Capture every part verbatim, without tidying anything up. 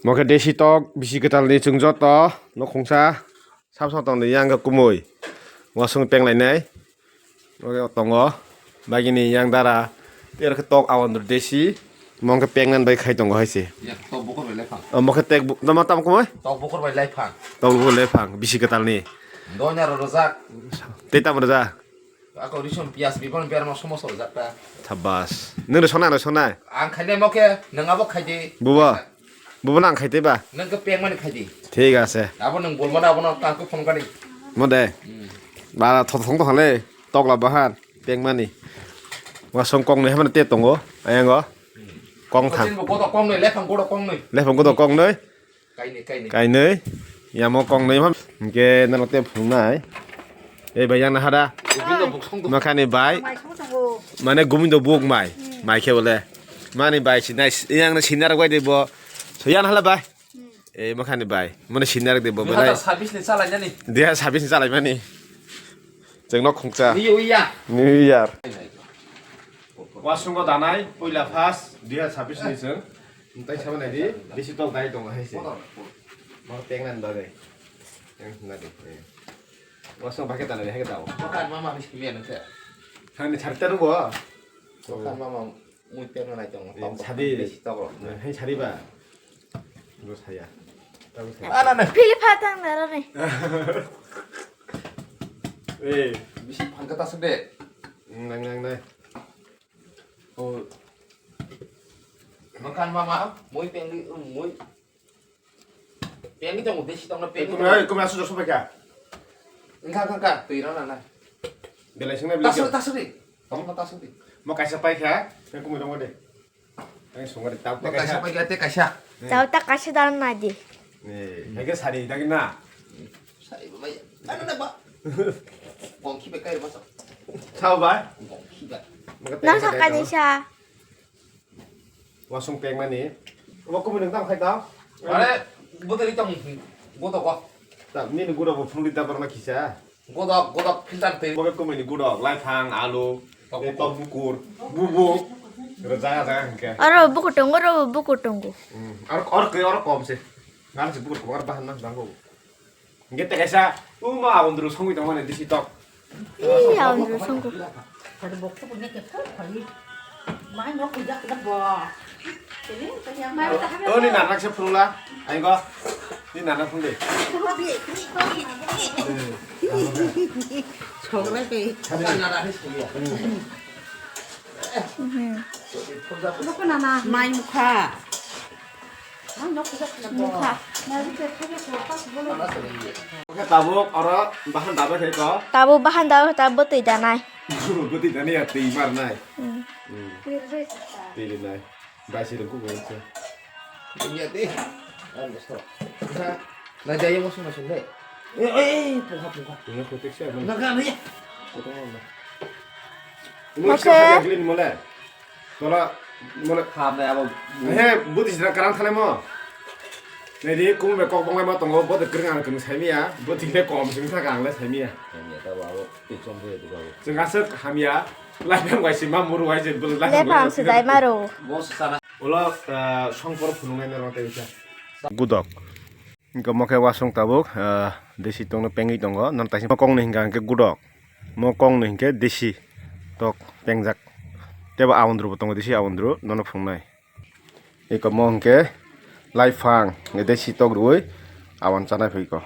Mo khe desi tok bisi kwtal ni chwng joto nok khungsa sab sab tong di yang khe kumui wasung peng lainai. Mo khe tongo bagini yang dara ter khe tok awandru desi mo khe peng nan bai khai tongo hai se. Ya, tok bukur bai lai phang. O mo khe tek bu-, tama tam kumui? Tok bukur bai lai phang. Tok bukur lai phang bisi kwtal ni. Donya ro rojak. Tei tam rojak. Ako rison piyas bibon berma somosa rojak ta. Thabas. Nung rosonai rosonai. Ang khainai mo khe nung abo khai di. Bubo. Bubo nang khai tei ba. Nung khe peng mani khai di. Thik ase. Abo nung bol mani abo no tang khe phone kani. Mo de. Hmm. Ba thot thong to khale. Tokla bahan. Peng mani. Wasung kong ni hamana te tongo. Ayango. Kong thang. Kochin bo kodo kong noi, lephang kodo kong noi. Lephang kodo kong noi. Kainwi, kainwi. Kainwi. Yamo kong nwi hwn. Hwnkhe nano tei phunuknai. Ei bai yang nahara. Gobindo buk song do. Makhani bai. Mai song tongo. Mane Gobindo buk mai. Hmm. Mai khe bole. Mani bai sinai, yang no sinar bai de bo. So yan hala bai. Hmm. Ei makhani bai. Mane sinar de bo. Dui hazar sabis ni chalai nani. Dui hazar sabis ni chalai mani. Chwng nok khungcha. New Year. New Year. Wasungo danai, puila first, dui hazar sabis ni chwng. Tei sama nai di, bisi tok dai tongo hai se. Mo peng nan dare. Yang na di. Wasung bhai khe danai, hai khe dao. Bukan mama ni simi anu khe. Thani charta rubo. Bukan mama mui peng nai tongo. Sadi. Bisi tok rok. Hai sadi ba. Bo saya. Tabo saya. Ana na. Philip hatang daro ni. Eh. Bisi phangka tasuk de. Nang nang nang. Oh. Makan mama, mui pengli, mui. Pengli tong, desi tong na pengli. Kumai, kumai asu joso paika. Engka, engka, engka, tui rana na. Belai sing na beli. Tasuk, tasuk di. Tong na tasuk di. Mo kaisa paika, yang kumai dong de. Yang sunga de tau. Mo kaisa paika, te kaisa. Tau ta kaisa dan na di. Eh, yang ke sari, dah kena. Sari, bai. Ada na ba. Kong ki bekai masa. Tau ba? Kong ki ba. Nang sakani sa. Wasung peng mani. Obo kumui nung tam khai tao? Are, botol itam, botol ko. Ta, nini gura bo phunuk di ta barna kisa. Godok, godok filter tei. Bo kumui ni gura, laifang, alu, tok bukur, bubuk. Ro jaga jaga hingke. Aro bukur tongo, ro bukur tongo. Hmm. Aro, aro, aro kom se. Ngar se bukur ko, aro bahan nang dango. Hingke te kaisa, uma abondru songwi tongmani disi tok. Ih, abondru songko. O, ni nanak se phunula, ayo go. Ni nanak phunde. Songra pe. Mai mukha. Oke, tabuk oro bahan dabai khai ko. Tabuk bahan dabai khai, tabuk bwtwi danai. Bwtwi danai ya, twi marnai. Hmm. Hmm. Twi rinai. Bai si rwngkuk bai se. Iya, twi. Ang bosto. Bisa. Na jaya mo suma sum dai. Eh, eh, eh, pungkha, pungkha. Pungkha, pungkha, pungkha. Na, na, na, ya. Pungkha, pungkha. Oke. Ini mole. Tola mole. Kham dai abo. He, buti sira karang thale mo. Nedi kum be kok bongai ma tongo, bo de kring ang kring sai miya, bo thik le kom sing thak ang le sai miya. Hamya ta ba abo, ti chom de ba abo. Chwng aswk hamya, lai bang bai sima muru wai je bwlai lai. Lephang se dai maro. Bo sana. Ulo, ah, songkor phunung nai norok tei wngkha. Gudok. Wngkha mo khe wasung tabuk, ah, desi tongno pengwi tongo, non taising kong ni hingka hingke gudok. Mo kong no hinkhe desi tok pengjak. Tebo awandru bo tongo, desi awandru nono phunuknai. Eko mo hinkhe laifang desi tok rwui awan chanai phaiko.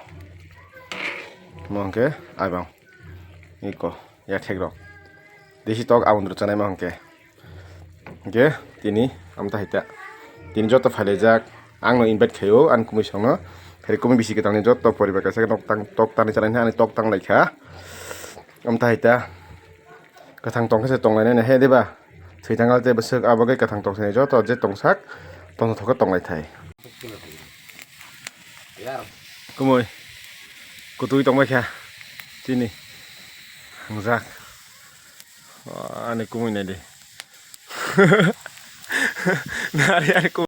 Mo hinkhe aibang eko yathek rok. Desi tok awandru chanai mo hinkhe. Hingke tini amta hai ta. Tini joto phailaijak. Ang no invite khaio, ani kumui songno. Phai kumui bisi kwtalni joto poribar kaisa khe nok tang, tok tangni chanai hwnwi ani tok tang lai kha. Amta hai ta. Kwthang tong khe se tong lainai he diba? Thwi thang khe bwswk abo khe kwthang tong thai joto je tong sak, tong thok khe tong lai thai. Kumui. Kutui tong bai kha. Tini. Hangjak. Ani kumui nai di. Nari ani kumui.